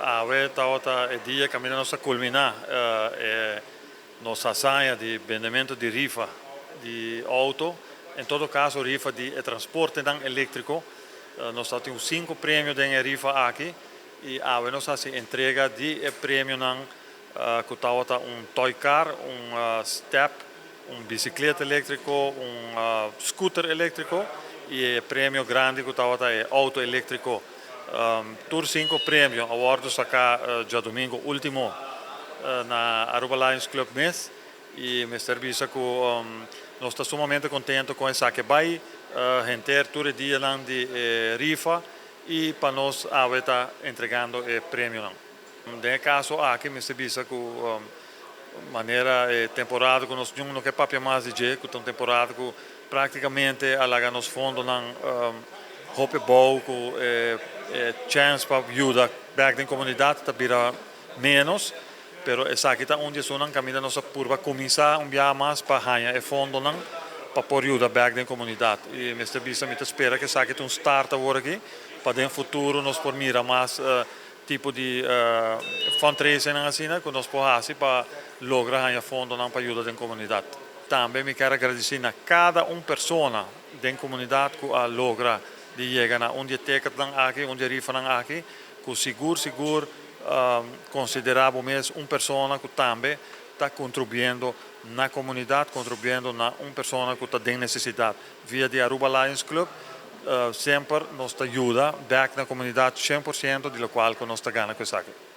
Awe tabata e dia kaminda nos a kulminá e nos hazaña di bendementu di rifa di outo, en todo kaso rifa di e transportenan eléktriko. Nos tabatin un sinku premio den e rifa aki i awe nos a hasi entrega di e premionan ku tabata un toy car, un step, un bisikleta eléktriko, un scooter eléktriko i e premio grandi ku tabata e outo eléktriko. Tur sinku premio a wòrdu saká djadumingu último na Aruba Lions Club mes i mester bisa ku nos ta sumamente kontentu kon esaki a bai henter tur e dianan di e rifa i pa nos awe ta entregando e premionan. Den e kaso aki mester bisa ku manera e temporada ku nos niun no ke papia mas di dje, ku ta un temporada ku práktikamente a laga nos fondonan hopi bou ku e chèns pa yuda bèk den komunidat ta bira ménos, pero esaki ta un di esunnan kaminda nos a purba kuminsá un biaha mas pa haña e fondonan pa por yuda bèk den komunidat. I mester bisa mi ta spera ku esaki ta un start awor aki pa den futuro nos por mira mas tipo di fundraisingnan asina ku nos por hasi pa logra haña fondonan pa yuda den komunidat. Tambe mi kier a gradisí na kada un persona den komunidat ku a logra di yega na un di e teketnan aki, un di e rifanan aki, ku sigur sigur konsiderá bo mes un persona ku tambe ta kontribuyendo na komunidat, kontribuyendo na un persona ku ta den nesesidat. Via di Aruba Lions Club semper nos ta yuda bek na komunidat 100% di lokual ku nos ta gana ku esaki.